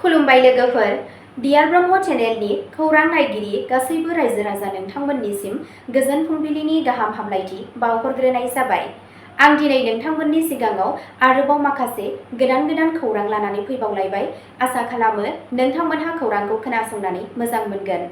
खुलुमबाय लोगोफोर, डियार ब्रह्म चेनेलनि खौरां नायगिरि गासैबो रायजो राजा नोंथांमोननिसिम गोजोन फुंबिलिनि गाहाम हामलायथि बावहरग्रोनाय जाबाय। आं दिनै नोंथांमोननि सिगाङाव आरोबाव माखासे गोदान खौरां लानानै फैबावलायबाय। आसा खालामो नोंथांमोनहा खौरांखौ खोनासंनानै मोजां मोनगोन।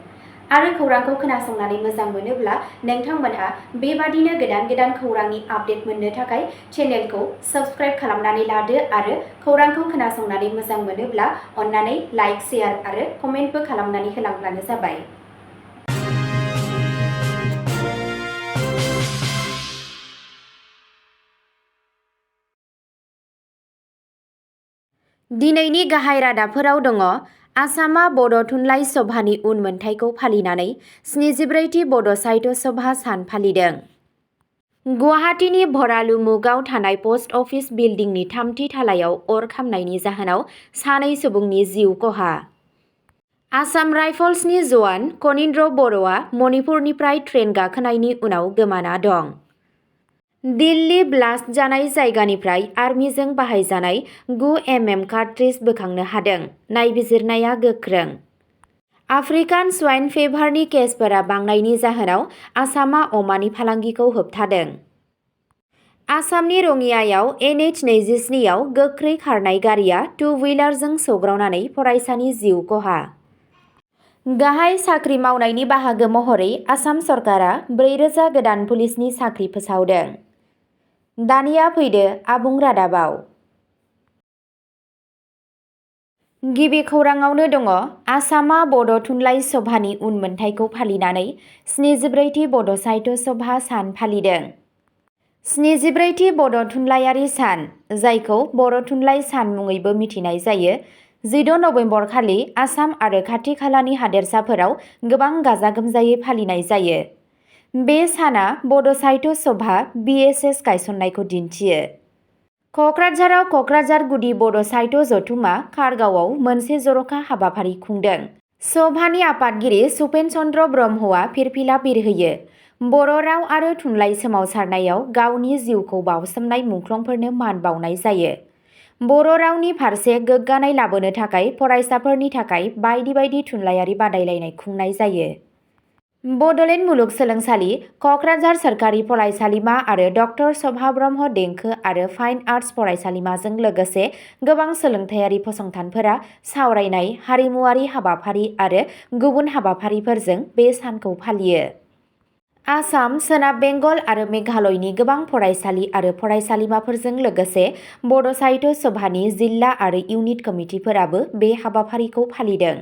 आरो खौरांखौ खोनासंनानै मोजां मोनोब्ला नोंथांमोनहा बेबादिनो गोदान खौरांनि आपडेट मोननो थाखाय चेनेलखौ साबस्क्राइब खालामनानै लादो आरो खौरांखौ खोनासंनानै मोजां मोनोब्ला अन्नानै लाइक, शेयार आरो कमेन्टबो खालामनानै होलांब्लानो जाबाय। दिनैनि गाहाय रादाबफोराव दङ। आसामआ बड' थुनलाइ सभानि उनमोनथाइखौ फालिनानै 74थि बड' साहित्य सभा सान फालिदों। गुवाहाटीनि भरालुमुगाव थानाय पस्ट अफिस बिल्डिंनि 3थि थालायाव अर खामनायनि जाहोनाव 2 सुबुंनि जिउ खहा। आसाम राइफल्सनि जवान कनिन्द्र बर'आ मणिपुरनिफ्राय ट्रेन गाखोनायनि उनाव गोमाना दं। दिल्ली ब्लास्ट जानाय जायगानिफ्राय आर्मिजों बाहायजानाय 9 mm कार्ट्रिज बोखांनो हादों। नायबिजिरनाया गोख्रों। आफ्रिकान स्वाइन फेभारनि केसफोरा बांनायनि जाहोनाव आसामआ अमानि फालांगिखौ होबथादों। आसामनि रङियायाव NH-27 आव गोख्रै खारनाय गारिया टु-हुइलारजों सौग्रावनानै फरायसानि जिउ खहा। गाहाय साख्रि मावनायनि बाहागो महरै आसाम सरकारा 4000 गोदान पुलिसनि साख्रि फोसावदों। दानिया फैदो आबुं रादाबाव। गिबि खौराङावनो दङ। आसामआ बड' थुनलाइ सभानि उनमोनथाइखौ फालिनानै 74थि बड' साहित्य सभा सान फालिदों। 74थि बड' थुनलाइयारि सान, जायखौ बर' थुनलाइ सान मुङैबो मिथिनाय जायो, 14 नबेम्बर खालि आसाम आरो खाथि खालानि हादोरसाफोराव गोबां गाजा-गोमजायै फालिनाय जायो। बे साना बड' साहित्य सभा (BSS) गायसननायखौ दिन्थियो। कक्राझाराव कक्राझार गुदि बड' साहित्य जथुम्मा कारगावआव मोनसे जर'खा हाबाफारि खुंदों। सभानि आफादगिरि सुपेन चन्द्र ब्रह्मआ फिरफिला बिरहोयो। बर' राव आरो थुनलाइ सोमावसारनायाव गावनि जिउखौ बाउसोमनाय मुंख्लंफोरनो मान बाउनाय जायो। बर' रावनि फारसे गोग्गानाय लाबोनो थाखाय फरायसाफोरनि थाखाय बायदि थुनलाइयारि बादायलायनाय खुंनाय जायो। बड'लेण्ड मुलुगसोलोंसालि, कक्राझार सोरखारि फरायसालिमा आरो ड सभा ब्रह्म देंखो आरो फाइन आर्टस फरायसालिमाजों लोगोसे गोबां सोलोंथायारि फसंथानफोरा सावरायनाय, हारिमुआरि हाबाफारि आरो गुबुन हाबाफारिफोरजों बे सानखौ फालियो। आसाम, सोनाब बेंगल आरो मेघालयनि गोबां फरायसालि आरो फरायसालिमाफोरजों लोगोसे बड' साहित्य सभानि जिल्ला आरो इउनिट कमिटिफोराबो बे हाबाफारिखौ फालिदों।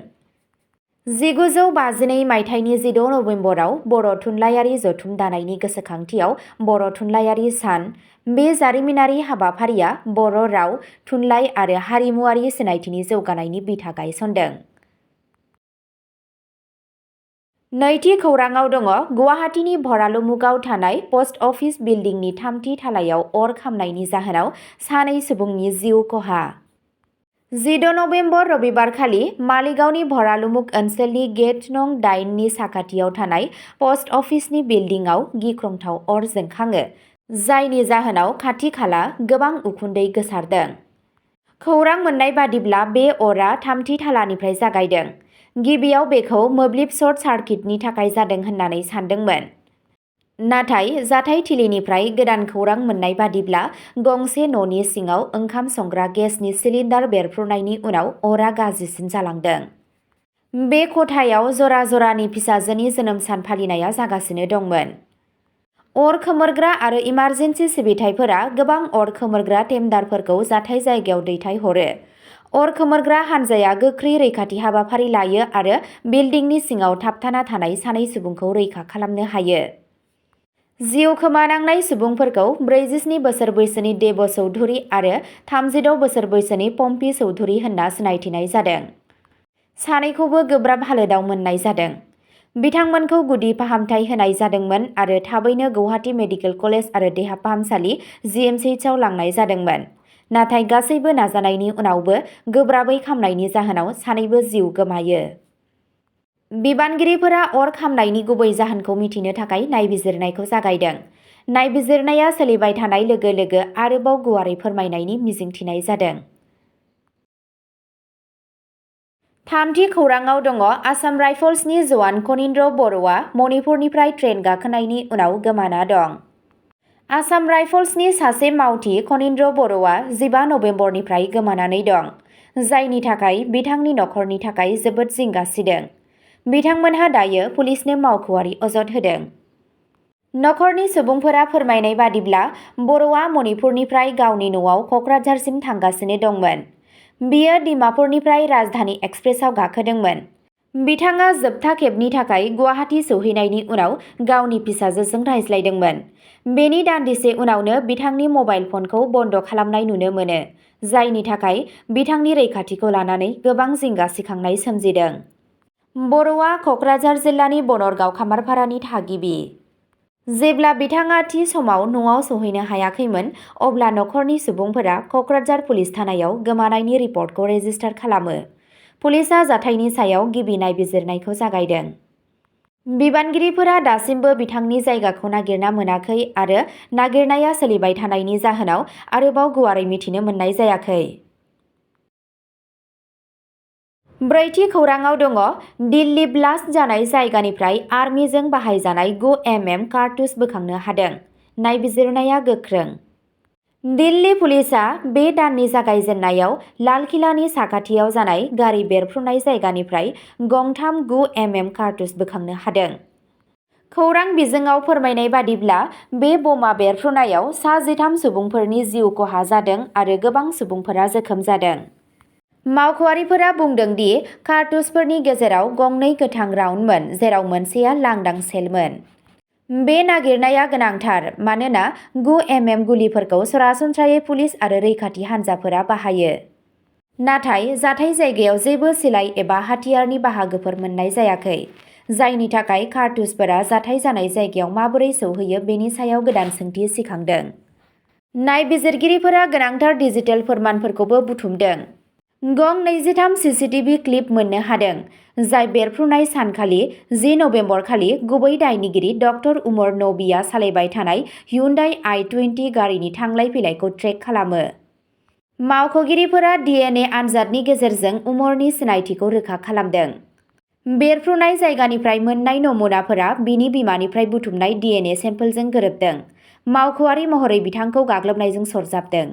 1952 मायथाइनि 16 नबेम्बराव बर' थुनलाइयारि जथुम दानायनि गोसोखांथियाव बर' थुनलाइयारि सान। बे जारिमिनारि हाबाफारिया बर' राव, थुनलाइ आरो हारिमुआरि सिनायथिनि जौगानायनि बिथा गायसनदों। नैथि खौराङाव दङ। गुवाहाटीनि भरालुमुगाव थानाय पस्ट अफिस बिल्डिंनि 3थि थालायाव अर खामनायनि जाहोनाव 2 सुबुंनि जिउ खहा। 14 नबेम्बर रबिबारखालि मालिगावनि भरालुमुग ओनसोलनि गेट नं 8 नि साखाथियाव थानाय पस्ट अफिसनि बिल्डिंआव गिख्रंथाव अर जोंखाङो, जायनि जाहोनाव खाथि-खाला गोबां उखुन्दै गोसारदों। खौरां मोन्नाय बादिब्ला बे अरआ 3थि थालानिफ्राय जागायदों। गिबियाव बेखौ मोब्लिब सर्ट सार्किटनि थाखाय जादों होननानै सानदोंमोन। नाथाय जाथायथिलिनिफ्राय गोदान खौरां मोन्नाय बादिब्ला गंसे न'नि सिङाव ओंखाम संग्रा गेसनि सिलिन्डार बेरफ्रुनायनि उनाव अरआ गाज्रिसिन जालांदों। बे खथायाव जरा-जरानि फिसाजोनि जोनोम सान फालिनाया जागासिनो दंमोन। अर खोमोरग्रा आरो इमारजेन्सि सिबिथाइफोरा गोबां अर खोमोरग्रा टेन्डारफोरखौ जाथाय जायगायाव दैथायहरो। अर खोमोरग्रा हानजाया गोख्रै रैखाथि हाबाफारि लायो आरो बिल्डिंनि सिङाव थाबथाना थानाय 2 सुबुंखौ रैखा खालामनो हायो। जिउ खोमानांनाय सुबुंफोरखौ 47 बोसोर बैसोनि देब चौधुरी आरो 36 बोसोर बैसोनि पम्पी चौधुरी होनना सिनायथिनाय जादों। सानैखौबो गोब्राब हालोदाव मोननाय जादों। बिथांमोनखौ गुदि फाहामथाय होनाय जादोंमोन आरो थाबैनो गुवाहाटी मेडिकेल कलेज आरो देहा फाहामसालि GMCHआव लांनाय जादोंमोन। नाथाय गासैबो नाजानायनि उनावबो गोब्राबै खामनायनि जाहोनाव सानैबो जिउ गोमायो। बिबानगिरिफोरा अर खामनायनि गुबै जाहोनखौ मिथिनो थाखाय नायबिजिरनायखौ जागायदों। नायबिजिरनाया सोलिबाय थानाय लोगो लोगो आरोबाव गुवारै फोरमायनायनि मिजिंथिनाय जादों। थामथि खौराङाव दङ आसाम राइफल्सनि जवान कनिन्द्र बर'आ मणिपुरनिफ्राय ट्रेन गाखोनायनि उनाव गोमाना दं। आसाम राइफल्सनि सासे मावथि कनिन्द्र बर'आ 15 नबेम्बरनिफ्राय गोमानानै दं, जायनि थाखाय बिथांनि नखरनि थाखाय जोबोद जिंगा सिदों। बिथांमोनहा दायो पुलिसनो मावख'आरि अजद होदों। नखरनि सुबुंफोरा फोरमायनाय बादिब्ला बर'आ मणिपुरनिफ्राय गावनि न'आव क'क्राझारसिम थांगासिनो दंमोन। बियो डिमापुरनिफ्राय राजधानी एक्सप्रेसआव गाखोदोंमोन। बिथाङा जोबथा खेबनि थाखाय गुवाहाटी सौहैनायनि उनाव गावनि फिसाजोजों रायज्लायदोंमोन। बेनि दान्दिसे उनावनो बिथांनि मबाइल फनखौ बन्द खालामनाय नुनो मोनो, जायनि थाखाय बिथांनि रैखाथिखौ लानानै गोबां जिंगा सिखांनाय सोमजिदों। बर'आ क'क्राझार जिल्लानि बनरगाव खामारपारानि थागिबि। जेब्ला बिथाङा थि समाव न'आव सौहैनो हायाखैमोन, अब्ला नखरनि सुबुंफोरा क'क्राझार पुलिस थानायाव गोमानायनि रिपर्टखौ रेजिस्टार खालामो। पुलिसआ जाथायनि सायाव गिबि नायबिजिरनायखौ जागायदों। बिबानगिरिफोरा दासिमबो बिथांनि जायगाखौ नागिरना मोनाखै आरो नागिरनाया सोलिबाय थानायनि जाहोनाव आरोबाव गुवारै मिथिनो मोननाय जायाखै। ब्रैथि खौराङाव दङ दिल्ली ब्लास्ट जानाय जायगानिफ्राय आर्मिजों बाहायजानाय 9 mm कारतुज बोखांनो हादों। नायबिजिरनाया गोख्रों। दिल्ली पुलिसआ बे दाननि जागायजेननायाव लालकिलानि साखाथियाव जानाय गारि बेरफ्रुनाय जायगानिफ्राय गंथाम 9 mm कारतुज बोखांनो हादों। खौरां बिजोङाव फोरमायनाय बादिब्ला बे बमा बेरफ्रुनायाव सा 13 सुबुंफोरनि जिउ खहा जादों आरो गोबां सुबुंफोरा जोखोम जादों। मावख'आरिफोरा बुंदों दि कारतुजफोरनि गेजेराव गंनै गोथां राउन्डमोन, जेराव मोनसेया लांदां सेलमोन। बे नागिरनाया गोनांथार मानोना 9 mm गुलिफोरखौ सरासनस्रायै पुलिस आरो रैखाथि हान्जाफोरा बाहायो। नाथाय जाथाय जायगायाव जेबो सिलाइ एबा हाथियारनि बाहागोफोर मोननाय जायाखै, जायनि थाखाय कारतुजफोरा जाथाय जानाय जायगायाव माबोरै सौहैयो बेनि सायाव गोदान सोंथि सिखांदों। नायबिजिरगिरिफोरा गोनांथार डिजिटेल फोरमानफोरखौबो बुथुमदों। गं 23 सीसीटीवी क्लिप मोननो हादों, जाय बेरफ्रुनाय सानखालि 10 नबेम्बर खालि गुबै दायनिगिरि डक्टर उमर नबीआ सालायबाय थानाय hyundai i20 गारिनि थांलाय फैलायखौ ट्रेक खालामो। मावख'गिरिफोरा DNA आनजादनि गेजेरजों उमरनि सिनायथिखौ रोखा खालामदों। बेरफ्रुनाय जायगानिफ्राय मोननाय नमुनाफोरा बिनि बिमानिफ्राय बुथुमनाय DNA सेम्पोलजों गोरोबदों। मावख'आरि महरै बिथांखौ गाग्लोबनायजों सरजाबदों।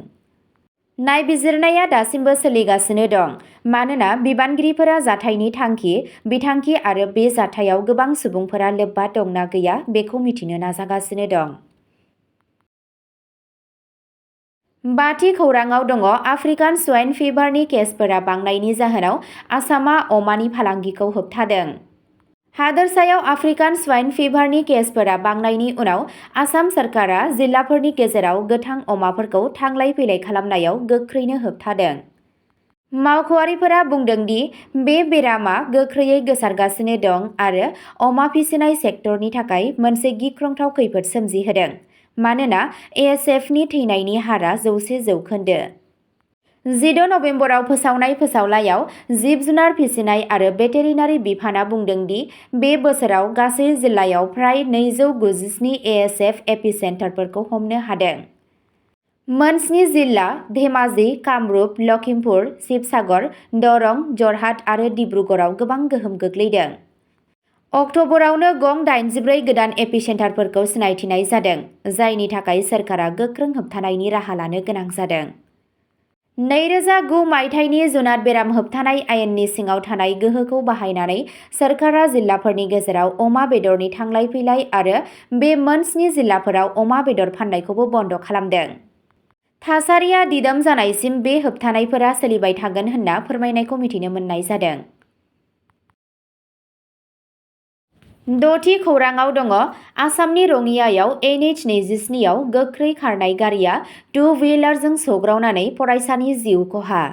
नायबिजिरनाया दासिमबो सोलिगासिनो दं मानोना बिबानगिरिफोरा जाथायनि थांखि, बिथांखि आरो बे जाथायाव गोबां सुबुंफोरा लोब्बा दं ना गैया बेखौ मिथिनो नाजागासिनो दं। बाथि खौराङाव दङ आफ्रिकान स्वाइन फिभारनि केसफोरा बांनायनि जाहोनाव आसामआ अमानि फालांगिखौ होबथादों। हादोरसायाव आफ्रिकान स्वाइन फिभारनि केसफोरा बांनायनि उनाव आसाम सरकारा जिल्लाफोरनि गेजेराव गोथां अमाफोरखौ थांलाय फैलाय खालामनायाव गोख्रैनो होबथादों। मावख'आरिफोरा बुंदों दि बे बेरामा गोख्रैयै गोसारगासिनो दं आरो अमा फिसिनाय सेक्टरनि थाखाय मोनसे गिख्रंथाव खैफोद सोमजिहोदों, मानोना ASFनि थैनायनि हारआ 100%। 16 नबेम्बराव फोसावनाय फोसावलायाव जिब-जुनार फिसिनाय आरो भेटेरिनारि बिफानआ बुंदों दि बे बोसोराव गासै जिल्लायाव फ्राय 297 ASF एपिसेन्टारफोरखौ हमनो हादों। मोन 7 जिल्ला धेमाजि, कामरुप, लखिमपुर, शिबसागर, दरं, जरहाट आरो डिब्रुगड़आव गोबां गोहोम गोग्लैदों। अक्ट'बरावनो गं 84 गोदान एपिसेन्टारफोरखौ सिनायथिनाय जादों, जायनि थाखाय सोरखारा गोख्रों होबथानायनि राहा लानो गोनां जादों। 2009 मायथाइनि जुनार बेराम होबथानाय आयेननि सिङाव थानाय गोहोखौ बाहायनानै सोरखारा जिल्लाफोरनि गेजेराव अमा बेदरनि थांलाय फैलाय आरो बे मोन 7 जिल्लाफोराव अमा बेदर फान्नायखौबो बन्द खालामदों। थासारिया दिदोम जानायसिम बे होबथानायफोरा सोलिबाय थागोन होनना फोरमायनायखौ मिथिनो मोननाय जादों। द'थि खौराङाव दङ आसामनि रङियायाव NH-27 आव गोख्रै खारनाय गारिया टु-व्हिलारजों सौग्रावनानै फरायसानि जिउ खहा।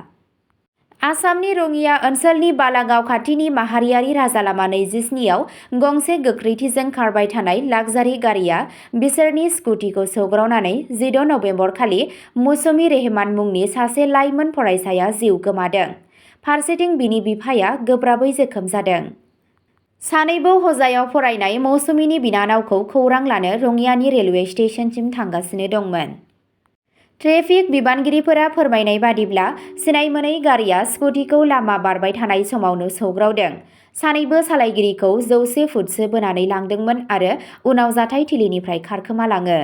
आसामनि रङिया ओनसोलनि बालागाव खाथिनि माहारियारि राजालामा 27 आव गंसे गोख्रैथिजों खारबाय थानाय लाक्जारि गारिया बिसोरनि स्कुटिखौ सौग्रावनानै 16 नबेम्बर खालि मौसुमी रेहमान मुंनि सासे लाइमोन फरायसाया जिउ गोमादों। फारसेथिं बिनि बिफाया गोब्राबै जोखोम जादों। सानैबो हजायाव फरायनाय मौसुमीनि बिनानावखौ खौरां लानो रङियानि रेलवे स्टेशनसिम थांगासिनो दंमोन। ट्रेफिक बिबानगिरिफोरा फोरमायनाय बादिब्ला सिनाय मोनै गारिया स्कुटिखौ लामा बारबाय थानाय समावनो सौग्रावदों। सानैबो सालायगिरिखौ 100 फुटसो बोनानै लांदोंमोन आरो उनाव जाथायथिलिनिफ्राय खारखोमालाङो।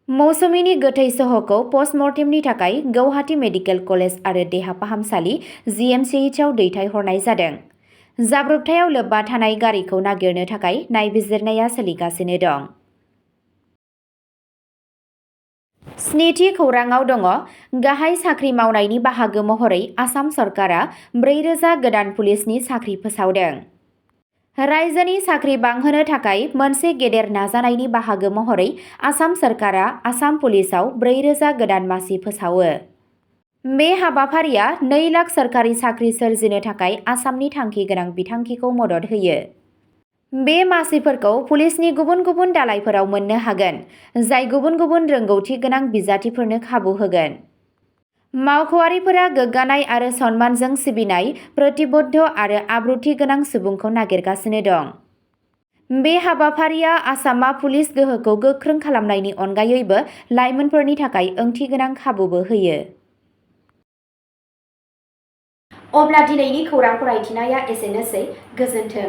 मौसुमिनि गोथै सह'खौ पस्टमर्टेमनि थाखाय गुवाहाटी मेडिकेल कलेज आरो देहा फाहामसालि GMCHआव दैथायहरनाय जादों। जाब्रबथायाव लोब्बा थानाय गारिखौ नागिरनो थाखाय नायबिजिरनाया सोलिगासिनो दं। स्निथि खौराङाव दङ गाहाय साख्रि मावनायनि बाहागो महरै आसाम सरकारा 4,000 गोदान पुलिसनि साख्रि फोसावदों। रायजोनि साख्रि बांहोनो थाखाय मोनसे गेदेर नाजानायनि बाहागो महरै आसाम सरकारा आसाम पुलिसाव 4,000 गोदान मासि फोसावो। बे हाबाफारिया 2 लाख सरकारि साख्रि सोरजिनो थाखाय आसामनि थांखि गोनां बिथांखिखौ मदद होयो। बे मासिफोरखौ पुलिसनि गुबुन गुबुन दालाइफोराव मोननो हागोन, जाय गुबुन गुबुन रोंगौथि गोनां बिजाथिफोरनो खाबु होगोन। मावख'आरिफोरा गोग्गानाय आरो सन्मानजों सिबिनाय प्रतिबद्ध आरो आब्रुथि गोनां सुबुंखौ नागिरगासिनो दं। बे हाबाफारिया आसामआ पुलिस गोहोखौ गोख्रों खालामनायनि अनगायैबो लाइमोनफोरनि थाखाय ओंथिगोनां खाबुबो होयो। अब्ला दिनैनि खौरां फरायथिनाया एसेनोसै। गोजोन्थों।